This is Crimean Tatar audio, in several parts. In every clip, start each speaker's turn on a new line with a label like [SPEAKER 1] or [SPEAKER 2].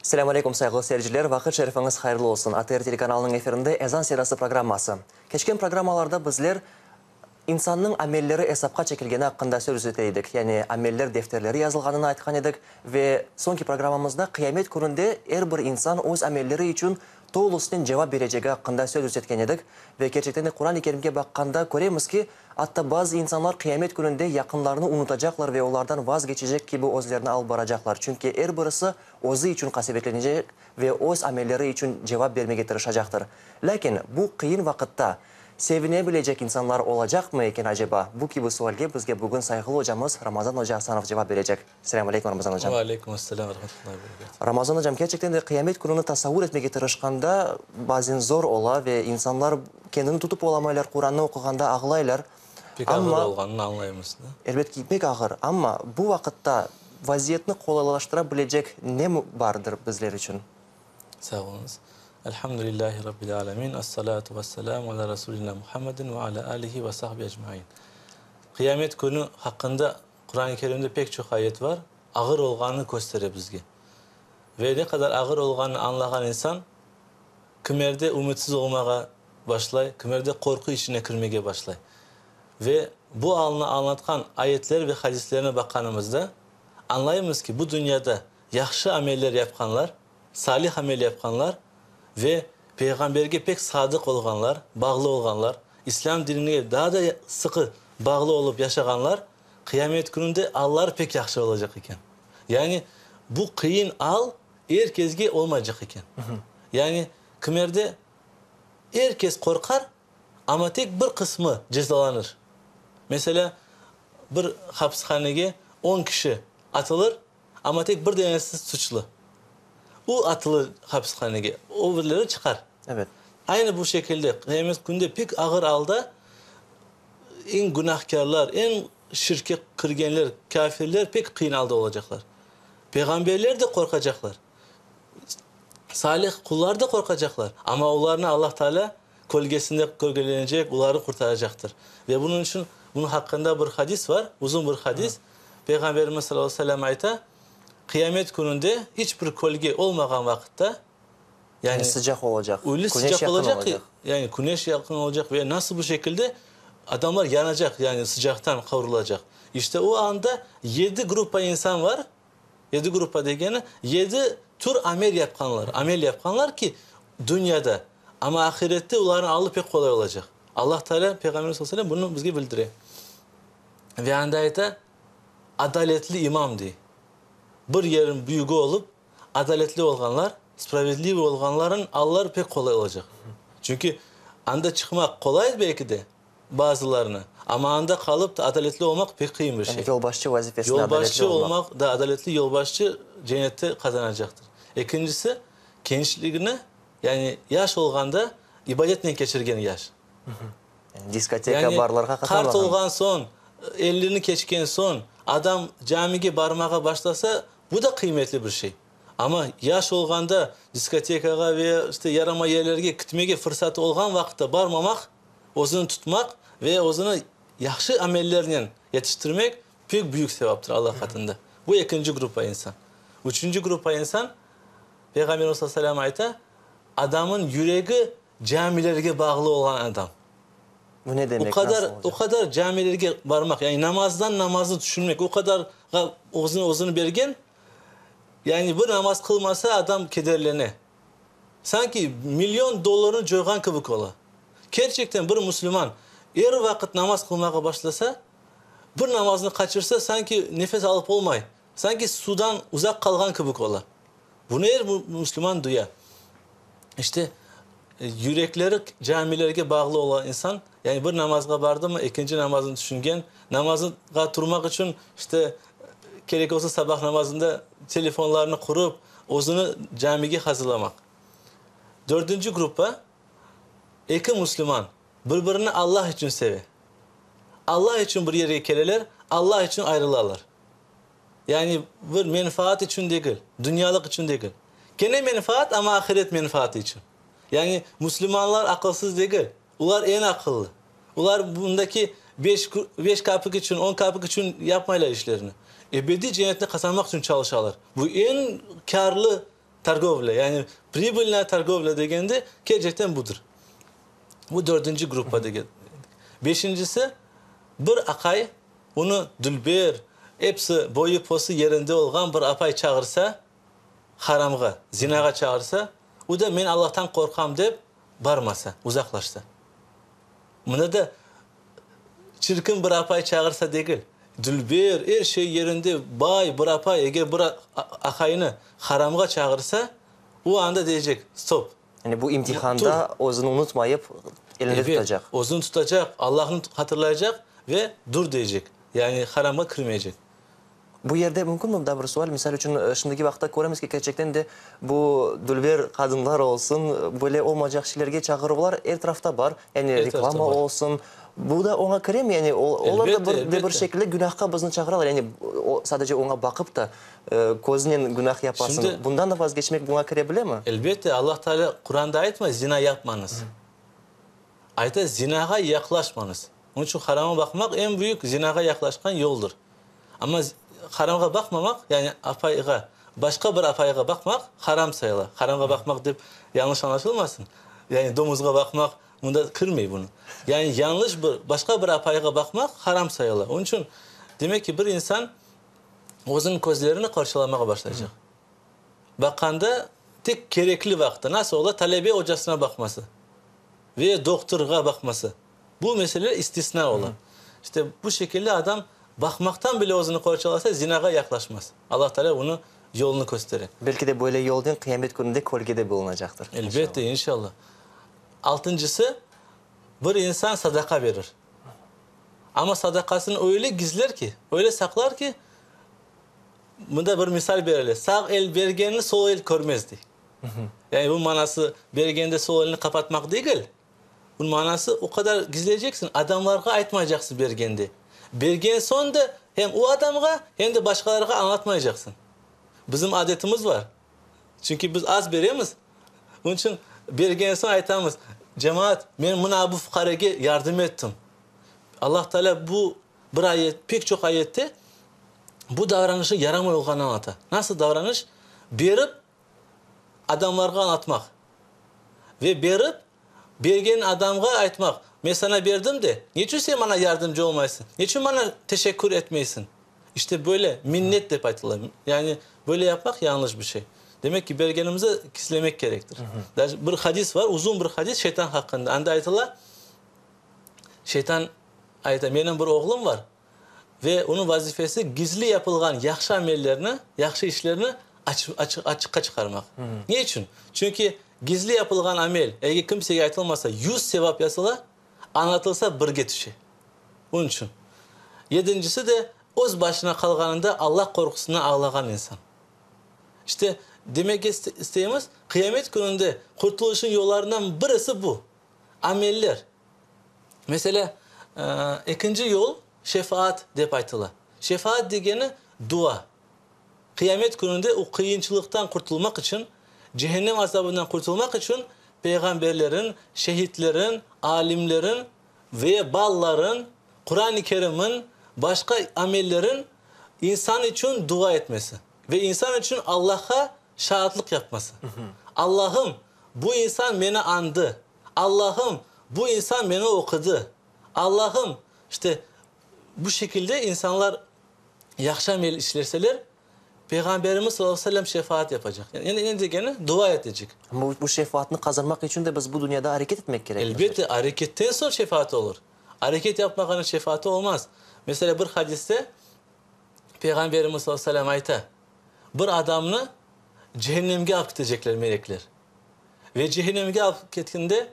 [SPEAKER 1] Selâm aleyküm, sayğılı seyirciler! Vaqıt şerifiñiz hayırlı olsun! ATR telekanalınıñ efirinde Ezan sedası programması. Keçken programmalarda bizler İnsannıñ amelleri esapqa çekilgeni aqqında söz ete edik, yani ameller defterleri yazılğanını aytqan edik ve soñki programmamızda qıyamet kününde er bir insan öz amelleri içün tolusınen cevap berecegi aqqında söz etken edik. Ve kerçekten de Quran-ı Kerimge baqqanda köremiz ki, atta bazı insanlar qıyamet kününde yaqınlarını unutacaqlar ve olardan vazgeçecek kibi özlerini alıp baracaqlar, çünki er birisi özü içün qasevetlenecek ve öz amelleri içün cevap bermege tırışacaqtır. Lâkin bu qıyın vaqıtta Sevine bilecek insanlar olacaqmı eken aceba? Bu kibi sualge bizge bugün sayğılı ocamız Ramazan oca Asanov cevap berecek. Selâm aleyküm, Ramazan ocam.
[SPEAKER 2] Ve aleyküm esselâm ve rahmetullahi ve berekâtuh.
[SPEAKER 1] Ramazan ocam, kerçekten de qıyamet kününi tasavvur etmege tırışqanda bazen zor ola ve insanlar kendini tutıp olamaylar, Qurannı oquğanda ağlaylar.
[SPEAKER 2] Pek ağır olğanını añlaymız, da.
[SPEAKER 1] Elbet ki, pek ağır. Amma bu vaqıtta vaziyetni qolaylaştıra bilecek ne bardır bizler içün?
[SPEAKER 2] Sağ oluñız. Elhamdülillahi Rabbil alemin, es-salatu ves-selamu ala Rasulina Muhammedin ve ala alihi ve sahbihi ecmain. Qıyamet künü haqqında Quran-ı Kerimde pek çoq ayet var, ağır olğanını köstere bizge. Ve ne qadar ağır olğanını añlağan insan kimerde ümütsiz olmağa başlay, kimerde qorqu içine kirmege başlay. Ve bu alnı añlatqan ayetler ve hadislerine baqqanımızda, añlaymız ki, bu dünyada Yahşı ameller yapqanlar, salih amel yapqanlar ve Peyğamberge pek sadıq olğanlar, bağlı olğanlar, İslâm dinine daa da sıqı bağlı olıp yaşağanlar, qıyamet kününde alları pek yahşı olacaq eken. Yani, bu qıyın al er kesge olmaycaq eken. Yani, kimerde er kes qorqar, amma tek bir qısmı cezalanır. Meselâ, bir hapishanege on kişi atılır, Amma tek bir denesi suçlu. O atılır hapishanege, o birleri çıqar.
[SPEAKER 1] Evet.
[SPEAKER 2] Aynı bu şekilde qıyamet künde pek ağır alda eñ günahkârlar, eñ şirkke kirgenler, kâfirler pek qıyın alda olacaqlar. Peyğamberler de qorqacaqlar. Salih qullar da qorqacaqlar. Amma olarnı Allah Taalâ kölgesinde kölgelenecek, olarnı qurtaracaqtır. Ve bunıñ içün bunıñ haqqında bir hadis bar, uzun bir hadis. Peyğamberimiz salâllahu aleyhi ve sellem ayta, Qıyamet kününde iç bir kölge olmağan vaqıtta,
[SPEAKER 1] yani sıcaq olacaq,
[SPEAKER 2] öyle
[SPEAKER 1] küneş
[SPEAKER 2] sıcaq
[SPEAKER 1] yaqın
[SPEAKER 2] olacaq ki,
[SPEAKER 1] olacaq.
[SPEAKER 2] yani küneş yaqın olacaq ve nasıl bir şekilde adamlar yanacaq, yani sıcaqtan qavurılacaq. İşte o anda yedi gruppa insan var, yedi gruppa degeni, yedi tür amel yapqanlar, amel yapqanlar ki, dünyada, amma ahirette olarnıñ alı pek qolay olacaq. Allah Teala, Peyğamberimiz salâllahu aleyhi ve sellem bunı bizge bildire. Ve anda ayta, adaletli imam dey. Bir yerin büyügi olıp, adaletli olğanlar, spravedlivıy olğanlarnıñ alları pek qolay olacaq. Çünki anda çıqmaq qolay belki de bazılarına, amma anda qalıp da adaletli olmaq pek qıyın bir şey.
[SPEAKER 1] Yani yolbaşçı vazifesinde adaletli
[SPEAKER 2] Yolbaşçı
[SPEAKER 1] olmaq.
[SPEAKER 2] olmaq, da, adaletli yolbaşçı cennette qazanacaqtır. Ekincisi, gençligini, yani yaş olğanda ibadetnen keçirgen yaş.
[SPEAKER 1] Diskoteka,
[SPEAKER 2] Yani,
[SPEAKER 1] barlarğa
[SPEAKER 2] qart
[SPEAKER 1] qatnamağan.
[SPEAKER 2] olğan soñ, ellini keçken soñ, adam camige barmağa başlasa, bu da qıymetli bir şey. Amma yaş olğanda diskotekağa ve işte yaramay yerlerge kitmege fırsatı olğan vaqıtta barmamaq, özüni tutmaq ve özüni yahşı amellernen yetiştirmek pek büyük sevaptır Allah qatında. Bu ekinci gruppa insan. Üçünci gruppa insan, Peyğamberimiz sallallahu aleyhi ve sellem ayta, adamın yüregi Camilerge bağlı olğan adam.
[SPEAKER 1] Bu ne demek,
[SPEAKER 2] O qadar,
[SPEAKER 1] nasıl olacaq?
[SPEAKER 2] o qadar camilerge barmaq, yani namazdan namaznı tüşünmek, o qadarğa özüni, özüni bergen, yani bir namaz qılmasa adam kederlene. Sanki million dollarnı coyğan kibik ola. Kerçekten bir musulman er vaqıt namaz qılmağa başlasa, bir namaznı qaçırsa, sanki nefes alıp olmay, sanki suvdan uzaq qalğan kibik ola. Bunı er musulman duya. İşte, yürekleri camilerge bağlı olğan insan, yani bir namazğa bardımı, ekinci namaznı tüşüngen, namazğa turmaq içün, işte, kerek olsa sabah namazında telefonlarını qurıp, özüni camige hazırlamaq. Dördünci gruppa, eki musulman bir-birini Allah içün seve. Allah içün bir yerge keleler, Allah içün ayrılalar. Yani bir menfaat içün degil, dünyalıq içün degil. Kene menfaat, amma ahiret menfaatı içün. Yani musulmanlar aqılsız degil, olar eñ aqıllı. Olar bundaki beş, beş kapik içün, on kapik içün yapmaylar işlerini. Ebediy cennetni qazanmaq içün çalışalar. Bu eñ kârlı torgovlâ, yani pribılnaya torgovlâ degende kerçekten budır. Bu dördünci gruppa degen. Beşincisi, bir aqay onı dülber, episi boyu-posu yerinde olğan bir apay çağırsa, haramğa, zinağa çağırsa, o da men Allahtan qorqam dep barmasa, uzaqlaşsa. Mında da çirkin bir apay çağırsa degil, dülber, er şey yerinde, bay bir apay eger bir aqaynı haramğa çağırsa, o anda deycek, stop.
[SPEAKER 1] Yani bu imtihanda özüni unutmayıp, elinde tutacaq.
[SPEAKER 2] Ebet, özüni tutacaq, Allahnı hatırlaycaq ve dur deycek, yani haramğa kirmeycek.
[SPEAKER 1] Bu yerde mümkünmi daa bir sual? Misal içün, şimdiki vaqıtta köremiz ki, kerçekten de bu dülber qadınlar olsun, böyle olmaycaq şeylerge çağıruvlar er tarafta bar. Yani reklama olsun, bu da oña kiremi? Yani olar da bir de bir şekilde günahqa bizni çağıralar. Yani sadece oña baqıp da köznen günah yapasıñ. Bundan da vazgeçmek buña kire bilemi?
[SPEAKER 2] Elbette, Allah Teala Quranda aytmay, zina yapmañız. Ayta, zinağa yaqlaşmañız. Onıñ içün haramğa baqmaq eñ büyük zinağa yaqlaşqan yoldır. Amma haramğa baqmamaq, yani apayğa, başqa bir apayğa baqmaq haram sayıla. Haramğa baqmaq dep yañlış añlaşılmasın. Yani domuzğa baqmaq mında kirmey bunı. Yani yañlış bir, başqa bir apayğa baqmaq haram sayıla. Onıñ içün demek ki, bir insan özüniñ közlerini qorçalamağa başlaycaq. Baqqanda tek kerekli vaqıtta, nasıl ola, talebe ocasına baqması ve doktorğa baqması. Bu mesele istisna ola. İşte, bu şekilde adam baqmaqtan bile özüni qorçalasa, zinağa yaqlaşmaz. Allah Teala onı yolunı köstere.
[SPEAKER 1] Belki de böyle yolnen qıyamet kününde kölgede bulunacaqtır.
[SPEAKER 2] Elbette, inşallah. Altıncısı, bir insan sadaqa verir. Amma sadaqasını öyle gizler ki, öyle saqlar ki, mında bir misal berile, sağ el bergenini sol el körmez, dey. Yani bu manası bergende sol elni qapatmaq degil, Bunıñ manası, o qadar gizleyceksiñ, adamlarğa aytmaycaqsıñ bergende. Bergen soñ da hem o adamğa, hem de başqalarğa añlatmaycaqsıñ. Bizim adetimiz bar. Çünki biz az beremiz. Onıñ içün bergen soñ aytamız, Cemaat, men mına bu fuqarege yardım ettim. Allah Teala bu bir ayet, pek çoq ayette bu davranışnıñ yaramay olğanını añlata. Nasıl davranış? Berip, adamlarğa añlatmaq ve berip, bergen adamğa aytmaq, Men saña berdim de, neçün sen maña yardımcı olmaysıñ, neçün maña teşekkür etmeysiñ? İşte böyle, minnet dep aytıla. Yani böyle yapmaq yañlış bir şey. Demek ki, bergenimizi gizlemek kerektir. Daje bir hadis bar, uzun bir hadis şeytan haqqında. Anda aytıla, şeytan ayta, menim bir oğlum bar, Ve onıñ vazifesi gizli yapılğan yahşı amellerni, yahşı işlerni açıqqa çıqarmaq. Ne içün? Çünki gizli yapılğan amel, eger kimsege aytılmasa, yuz sevap yazıla, añlatılsa, birge tüşe. Onıñ içün. Yedincisi de, öz başına qalğanında Allah qorqusından ağlağan insan. İşte, demek isteymiz, qıyamet kününde qurtulışnıñ yollarından birisi bu, ameller. Meselâ, ekinci yol şefaat dep aytıla. Şefaat degeni, dua. Qıyamet kününde o qıyınçılıqtan qurtulmaq içün, cehennem azabından qurtulmaq içün peyğamberlerin, şehitlerin, alimlerin ve balların, Quran-ı Kerim'in, başqa amellerin insan içün dua etmesi ve insan içün Allahqa şaatlıq yapması. Allahım, bu insan meni añdı. Allahım, bu insan meni oqudı. Allahım, işte, bu şekilde insanlar yahşı amel işleseler, Peyğamberimiz sallallahu aleyhi ve sellem şefaat yapacaq. Yani, ne degeni? Dua etecek.
[SPEAKER 1] Amma bu şefaatnı qazanmaq içün de biz bu dünyada areket etmek kerekmiz.
[SPEAKER 2] Elbette, areketten soñ şefaat olur. Areket yapmağannıñ şefaatı olmaz. Meselâ, bir hadiste Peyğamberimiz sallallahu aleyhi ve sellem ayta, Bir adamnı cehennemge alıp ketecekler melekler. Ve cehennemge alıp ketkende,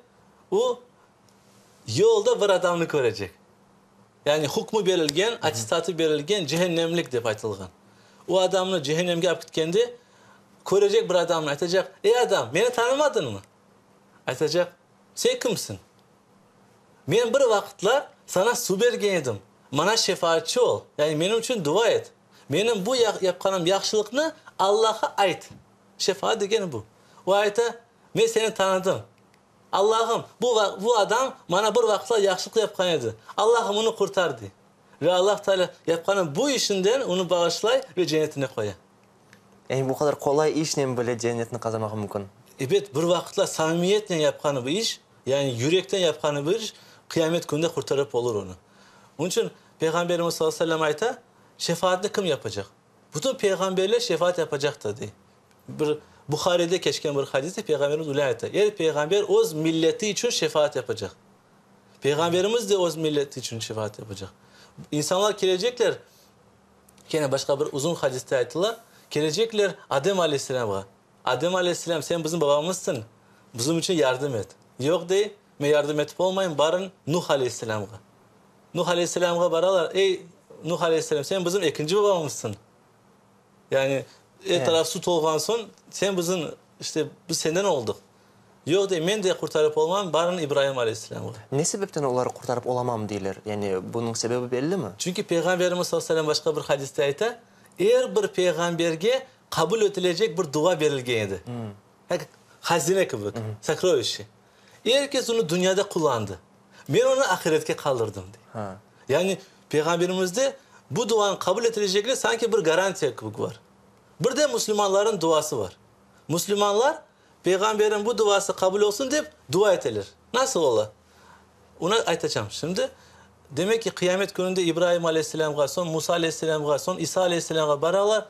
[SPEAKER 2] o, yolda bir adamnı körecek. Yani hükmü berilgen, attestatı berilgen cehennemlik dep aytılğan. O adamnı cehennemge alıp ketkende, körecek bir adamnı, aytacaq, Ey adam, meni tanımadıñmı? Aytacaq, Sen kimsiñ? Men bir vaqıtlar saña suv bergen edim, maña şefaatçı ol, yani menim içün dua et. Menim bu yapqanım yahşılıqnı Allahqa ayt. Şefaat degeni bu. O ayta, Men seni tanıdım. Allahım, bu bu adam maña bir vaqıtlar yahşılıq yapqan edi. Allahım, onı qurtar, dey. Ve Allah Teala yapqanı bu işinden onı bağışlay ve cennetine qoya.
[SPEAKER 1] Yani bu qadar qolay işnen bile cennetni qazanmaq mümkün.
[SPEAKER 2] Ebet, bir vaqıtlar samimiyetnen yapqanı bu iş, yani yürekten yapqanı bir iş, qıyamet kününde qurtarıp olur onı. Onıñ içün Peyğamberimiz sallallahu aleyhi ve sellem ayta, Şefaatni kim yapacaq? Bütün peyğamberler şefaat yapacaqtır, dey. Bir Buhariyde keçken bir hadiste Peyğamberimiz öyle ayta, Er peyğamber öz milleti içün şefaat yapacaq. Peyğamberimiz de öz milleti içün şefaat yapacaq. İnsanlar kelecekler, kene başqa bir uzun hadiste aytıla, kelecekler Adem aleyhisselâmğa, Adem aleyhisselâm, sen bizim babamızsıñ, bizim içün yardım et. Yoq, dey, men yardım etip olmayım, barıñ Nuh aleyhisselâmğa. Nuh aleyhisselâmğa baralar, Ey, Nuh aleyhisselâm, sen bizim ekinci babamızsıñ. Yani er taraf suv tolğan soñ, sen bizim, işte, biz senden oldıq. Yoq, dey, men de qurtarıp olmam, barıñ İbraim aleyhisselâmğa.
[SPEAKER 1] Ne sebepten olar qurtarıp olamam deyler? Yani bunıñ sebebi bellimi?
[SPEAKER 2] Çünki Peyğamberimiz sallallahu aleyhi ve sellem başqa bir hadiste ayta, er bir peyğamberge qabul etilecek bir dua berilgen edi. Hazine kibi, sokrovişçe. Er kes onı dünyada qullandı. Men onı ahiretke qaldırdım, dey. Yani Peyğamberimizde bu duanıñ qabul etilecegine sanki bir garantiya kibi bar. Bir de musulmanlarnıñ duası bar. Musulmanlar Peyğamberniñ bu duası qabul olsun dep dua eteler. Nasıl ola? Onı aytacağım şimdi. Demek ki, qıyamet kününde İbraim aleyhisselâmğa, soñ Musa aleyhisselâmğa, soñ İsa aleyhisselâmğa baralar,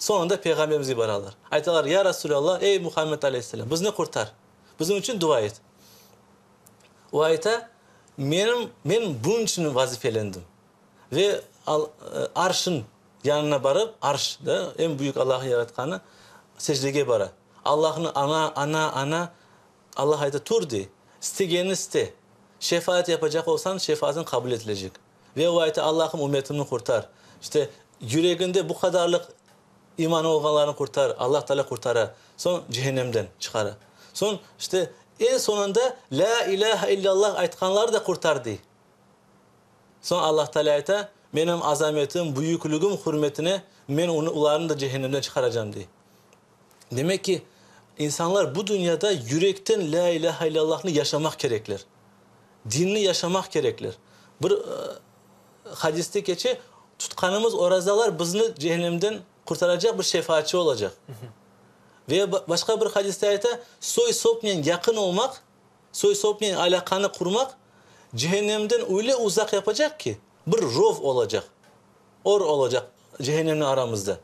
[SPEAKER 2] soñunda Peyğamberimizge baralar. Aytalar, Ya Rasulâllah, ey Muhammed aleyhisselâm, bizni qurtar, bizim içün dua et. O ayta, Menim, men bunıñ içün vazifelendim. Ve Arşın yanına barıp, Arş, da, eñ büyük Allahnıñ yaratqanı, secdege bara. Allahnı aña, ana, ana, Allah ayta, Tur, dey, istegenini iste, şefaat yapacaq olsañ, şefaatıñ qabul etilecek. Ve o ayta, Allahım, ümmetimni qurtar. İşte, yüreginde bu qadarlıq imanı olğanlarnı qurtar, Allah Teala qurtara. Soñ cehennemden çıqara. Soñ, işte, eñ soñunda Lâ ilâhe illâllah aytqanları da qurtar, dey. Soñ Allah Teala ayta, Menim azametim, büyükligim hürmetine men onı, olarnı da cehennemden çıqaracam, dey. Demek ki, insanlar bu dünyada yürekten Lâ ilâhe illâllahnı yaşamaq kerekler. Dinni yaşamaq kerekler. Bir hadiste keçe, tutqanımız orazalar bizni cehennemden qurtaracaq bir şefaatçı olacaq. Ve başqa bir hadiste ayta, soy-sopnen yaqın olmaq, Soy-sopnen alâqanı qurmaq cehennemden öyle uzaq yapacaq ki, bir rov olacaq, or olacaq cehennemnen aramızda.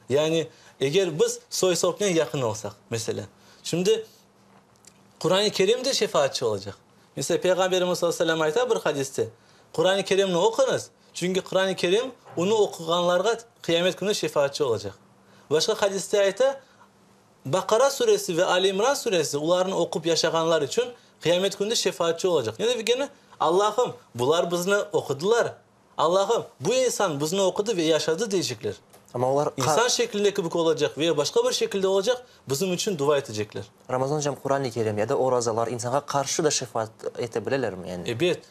[SPEAKER 2] Yani, eger biz soy-sopnen yaqın olsaq, meselâ. Şimdi, Quran-ı Kerim de şefaatçı olacaq. Meselâ, Peyğamberimiz sallallahu aleyhi ve sellem ayta bir hadiste, Quran-ı Kerimni oquñız, çünki Quran-ı Kerim onı oquğanlarğa qıyamet künü şefaatçı olacaq. Başqa hadiste ayta, Baqara suresi ve Ali İmran suresi olarnı oqup yaşağanlar içün qıyamet kününde şefaatçı olacaq. Ne degeni? Allahım, bular bizni oqudılar. Allahım, bu insan bizni oqudı ve yaşadı deycekler.
[SPEAKER 1] Amma olar
[SPEAKER 2] İnsan şeklinde kibi olacaq veya başqa bir şekilde olacaq, bizim içün dua etecekler.
[SPEAKER 1] Ramazan ocam, Quran-ı Kerim ya da orazalar insanğa qarşı da şefaat ete bilelermi yani?
[SPEAKER 2] Ebet.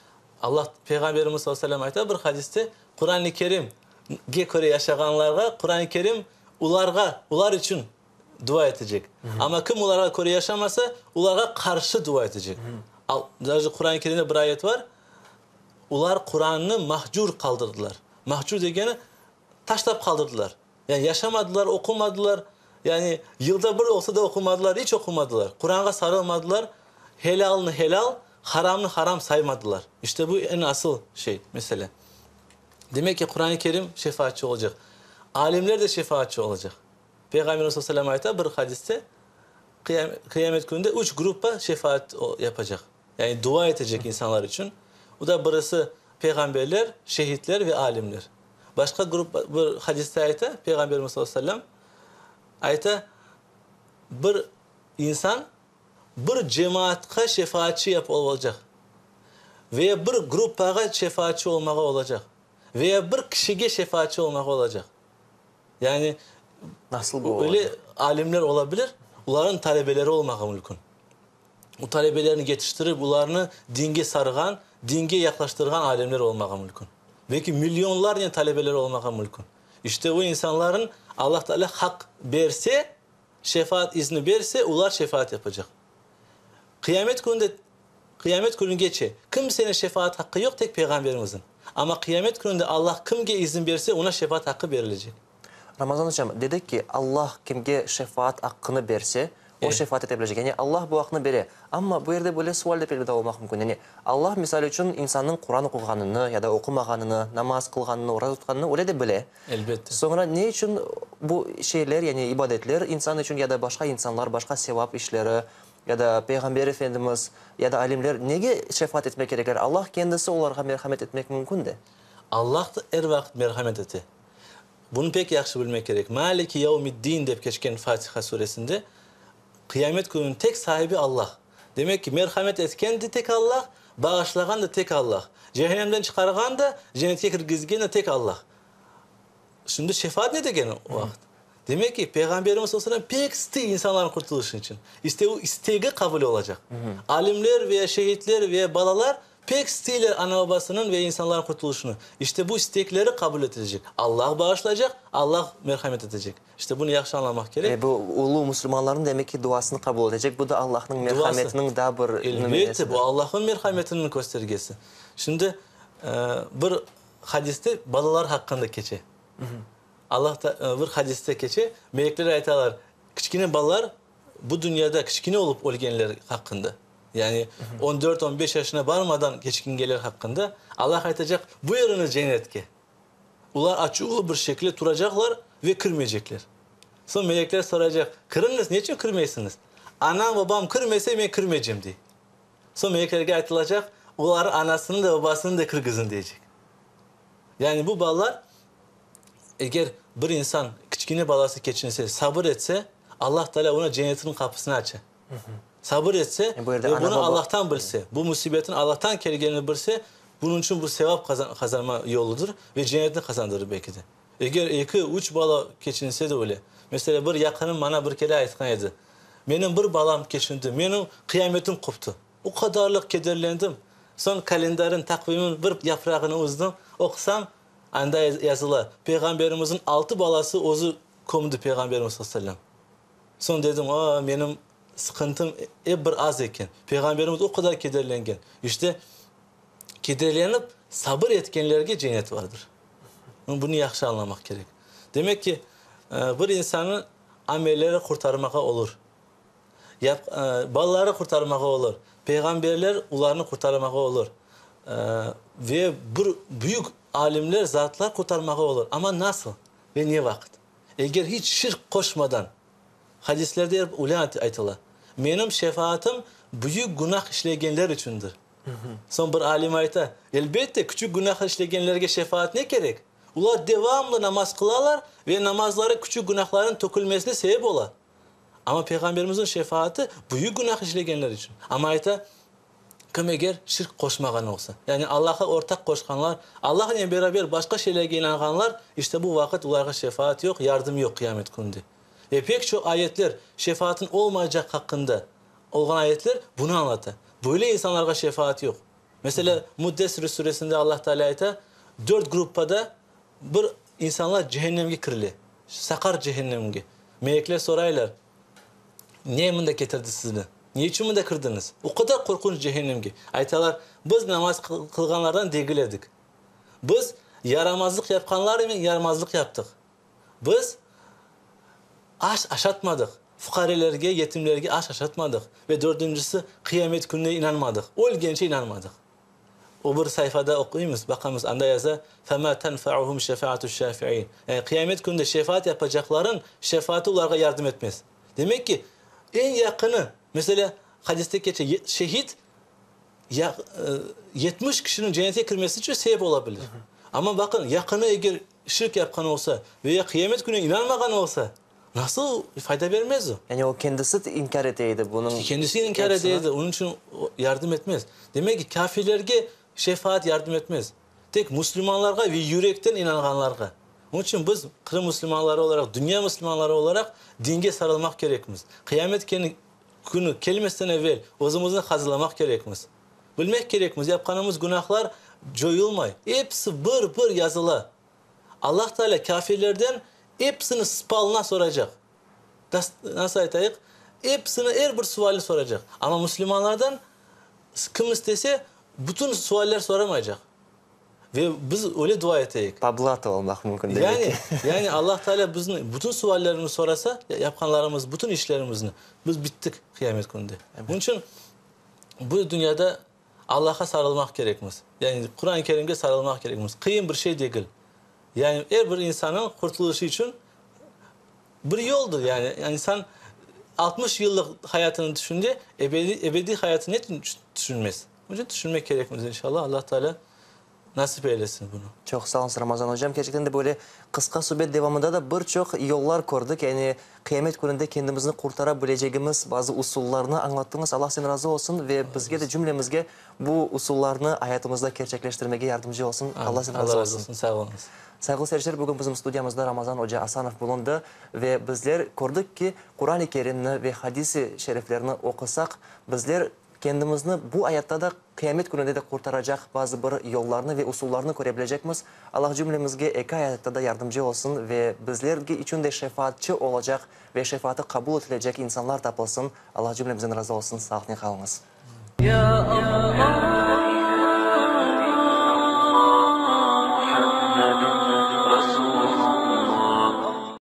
[SPEAKER 2] Allah, Peyğamberimiz sallallahu aleyhi ve sellem ayta bir hadiste, Quran-ı Kerimge köre yaşağanlarğa Quran-ı Kerim Olarğa, olar içün dua etecek. Amma kim olarğa köre yaşamasa, olarğa qarşı dua etecek. Daje Quran-ı Kerimde bir ayet bar, Olar Qurannı mahcur qaldırdılar. Mahcur degeni, taşlap qaldırdılar. Yani yaşamadılar, oqumadılar, yani yılda bir olsa da oqumadılar, iç oqumadılar. Quranğa sarılmadılar, helâlnı helâl, haramnı haram saymadılar. İşte bu eñ asıl şey, mesele. Demek ki, Quran-ı Kerim şefaatçı olacaq. Alimler de şefaatçı olacaq. Peyğamberimiz sallallahu aleyhi ve sellem ayta bir hadiste, Qıyamet kününde üç gruppa şefaat yapacaq, yani dua etecek insanlar içün. O da birisi peyğamberler, şehitler ve alimler. Başqa gruppa bir hadiste ayta, Peyğamberimiz sallallahu aleyhi ve sellem ayta, bir insan bir cemaatqa şefaatçı yap olacaq veya bir gruppağa şefaatçı olmağa olacaq veya bir kişige şefaatçı olmağa olacaq. Yani
[SPEAKER 1] Nasıl bu
[SPEAKER 2] öyle
[SPEAKER 1] olacaq?
[SPEAKER 2] alimler ola bilir, olarnıñ talebeleri olmağa mümkün. O talebelerini yetiştirip, olarnı dinge sarğan, dinge yaqlaştırğan alimler olmağa mümkün. Belki millionlarnen talebeleri olmağa mümkün. İşte o insanların Allah Teala haq berse, Şefaat izni berse, olar şefaat yapacaq. Qıyamet kününde. Qıyamet künügece kimseniñ şefaat haqqı yoq, tek Peyğamberimizniñ. Amma Qıyamet kününde Allah kimge izin berse, oña şefaat haqqı berilecek.
[SPEAKER 1] Ramazan ocam, dedik ki, Allah kimge şefaat aqqını berse, o şefaat ete bilecek. Yani Allah bu aqnı bere. Amma bu yerde böyle sual de peyda olmaq mümkün. Yani Allah, misal içün, insannıñ Quran oquğanını ya da oqumağanını, namaz qılğanını, oraza tutqanını öyle de bile.
[SPEAKER 2] Elbette.
[SPEAKER 1] Soñra ne içün bu şeyler, yani ibadetler insan içün ya da başqa insanlar, başqa sevap işleri, ya da Peyğamber Efendimiz, ya da alimler nege şefaat etmek kerekler? Allah kendisi olarğa merhamet etmek mümkün de.
[SPEAKER 2] Allah da er vaqıt merhamet ete. Bunı pek yahşı bilmek kerek. Maliki yevmiddin dep keçken Fatiha suresinde Qıyamet kününiñ tek saibi Allah. Demek ki, merhamet etken de tek Allah, bağışlağan da tek Allah. Cehennemden çıqarğan da, cennetke kirgizgen de tek Allah. Şimdi şefaat ne degeni o vaqıt? Demek ki, Peyğamberimiz sallallahu aleyhi ve sellem pek istey insanlarnıñ qurtuluşını içün. İşte o istegi qabul olacaq. Alimler ve şehitler ve balalar pek isteyler ana-babasınıñ ve insanlarnıñ qurtuluşını. İşte bu istekleri qabul etilecek. Allah bağışlaycaq, Allah merhamet etecek. İşte bunı yahşı añlamaq kerek.
[SPEAKER 1] Ve bu ulu musulmanlarnıñ demek ki duasını qabul etecek. Bu da Allahnıñ merhametiniñ daa bir
[SPEAKER 2] nümünesidir. Elbette, bu Allahnıñ merhametiniñ köstergesi. Şimdi bir hadiste balalar haqqında keçe. Allah ta bir hadiste keçe, melekler aytalar, kiçkene balalar bu dünyada kiçkene olıp ölgenler haqqında. Yani on dört, on beş yaşına barmadan keçkingenler haqqında Allah aytacaq, buyurıñız cennetke. Olar açuvlı bir şekilde turacaqlar ve kirmeycekler. Soñ melekler soraycaq, Kiriñiz, ne içün kirmeysiñiz? Anam, babam kirmese, men kirmeycem, dey. Soñ meleklerge aytılacaq, Olar anasını da, babasını da kirgizin, deycek. Yani bu balalar, eger bir insan kiçkene balası keçinse, sabır etse, Allah Teala oña cennetiniñ qapısını aça. Sabır etse ve bunı Allahtan bilse, bu musibetin Allahtan kelgenini bilse, bunıñ içün bu sevap qazanma yoludır ve cennetni qazandırır belki de. Eger eki, üç bala keçinse de öyle. Meselâ, bir yaqınım maña bir kere aytqan edi, Menim bir balam keçindi, menim qıyametim qoptı. O qadarlıq kederlendim. Soñ kalendarın, taqvimin bir yaprağını üzdim, oqusam, anda yazıla, Peyğamberimizniñ altı balası özü kömdi Peyğamberimiz sallallahu aleyhi ve sellem. Soñ dedim, a, menim sıqıntım ep bir az eken. Peyğamberimiz o qadar kederlengen. İşte, kederlenip sabır etkenlerge cennet vardır. Bunı yahşı añlamaq kerek. Demek ki, bir insannı amelleri qurtarmağa olur. Balaları qurtarmağa olur. Peyğamberler olarnı qurtarmağa olur. Ve bir büyük alimler, zatlar qurtarmağa olur. Amma nasıl ve ne vaqıt? Eger hiç şirk qoşmadan, hadislerde er öyle aytıla, Menim şefaatım büyük günah işlegenler içündir. Soñ bir alim ayta, Elbette, küçük günah işlegenlerge şefaat ne kerek? Olar devamlı namaz qılalar ve namazları küçük günahlarnıñ tökülmesine sebep ola. Amma Peyğamberimizniñ şefaatı büyük günah işlegenler içün. Amma ayta, Kim eger şirk qoşmağan olsa, yani Allahqa ortaq qoşqanlar, Allahnen beraber başqa şeylerge inanğanlar, işte bu vaqıt olarğa şefaat yoq, yardım yoq qıyamet kününde. Ve pek çoq ayetler şefaatın olmaycaq haqqında olğan ayetler bunı añlata. Böyle insanlarğa şefaat yoq. Meselâ, Müddessir suresinde Allah Teala ayta, dört gruppada bir insanlar cehennemge kirile, saqar cehennemge. Melekler soraylar, Ne mında ketirdi sizni? Ne içün mında kirdiñiz? O qadar qorqunç cehennemge. Aytalar, Biz namaz qılğanlardan degil edik. Biz yaramazlıq yapqanlarnen yaramazlıq yaptıq. Biz aş aşatmadıq, fuqarelerge, yetimlerge aş aşatmadıq. Ve dördüncisi, qıyamet kününe inanmadıq, ölgence inanmadıq. O bir sayfada oquymız, baqamız, anda yaza, Fema tenfauhum şefaatu şafiin. Yani qıyamet kününde şefaat yapacaqlarıñ şefaatı olarğa yardım etmez. Demek ki, eñ yaqını, meselâ, hadiste keçe, şehit 70 kişiniñ cennetke kirmesi içün sebep ola bilir. Amma baqıñ, yaqını eger şirk yapqan olsa ve ya qıyamet kününe inanmağan olsa, Nasıl fayda bermez o?
[SPEAKER 1] Yani o kendisi inkâr ete edi bunıñ
[SPEAKER 2] Kendisi inkâr ete edi, onıñ içün yardım etmez. Demek ki, kâfirlerge şefaat yardım etmez. Tek müslümanlarğa ve yürekten inanğanlarğa. Onıñ içün biz, Qırım müslümanları olaraq, dünya müslümanları olaraq dinge sarılmaq kerekmiz. Qıyamet künü kelmezden evel özümizni hazırlamaq kerekmiz. Bilmek kerekmiz, yapqanımız günahlar coyulmay, episi bir-bir yazıla. Allah Teala kâfirlerden episini spalna soracaq. Nasıl aytayıq? Episini, er bir sualni soracaq. Amma müslümanlardan. Kim istese, bütün sualler soramaycaq. Ve biz öyle dua eteyik.
[SPEAKER 1] Pablata olmaq mümkün, demek
[SPEAKER 2] ki. Yani, yani Allah Teala bizni bütün suallerimizni sorasa, yapqanlarımız, bütün işlerimizni, biz bittik qıyamet kününde. Bunıñ içün bu dünyada Allahqa sarılmaq kerekmiz. Yani Quran-ı Kerimge sarılmaq kerekmiz. Qıyın bir şey degil. Yani er bir insannıñ qurtuluşı içün bir yoldır. Yani insan 60 yıllıq hayatını tüşünde, ebediy, ebediy hayatını ne tüşünmez? Onıñ içün tüşünmek kerekmiz, inşallah, Allah Teala nasip eylesin bunı.
[SPEAKER 1] Çoq sağ oluñız, Ramazan ocam. Kerçekten de böyle qısqa subet devamında da bir çoq yollar kördik. Yani qıyamet kününde kendimizni qurtara bilecegimiz bazı usullarnı añlattıñız. Allah senden razı olsun ve bizge de, cümlemizge bu usullarnı ayatımızda kerçekleştirmege yardımcı olsun. Allah senden razı
[SPEAKER 2] olsun. Allah razı olsun. Sağ oluñız.
[SPEAKER 1] Sayğılı seyirciler, bugün bizim studiyamızda Ramazan oca Asanov bulundı ve bizler kördik ki, Quran-ı Kerimni ve hadis-i şeriflerni oqusaq, bizler Kendimizni bu ayatta da, qıyamet kününde de qurtaracaq bazı bir yollarnı ve usullarnı köre bilecekmiz. Allah cümlemizge eki ayatta da yardımcı olsun ve bizlerge içün de şefaatçı olacaq ve şefaatı qabul etilecek insanlar tapılsın. Allah cümlemizden razı olsun. Sağlıqnen qalıñız.
[SPEAKER 2] Ya Allah.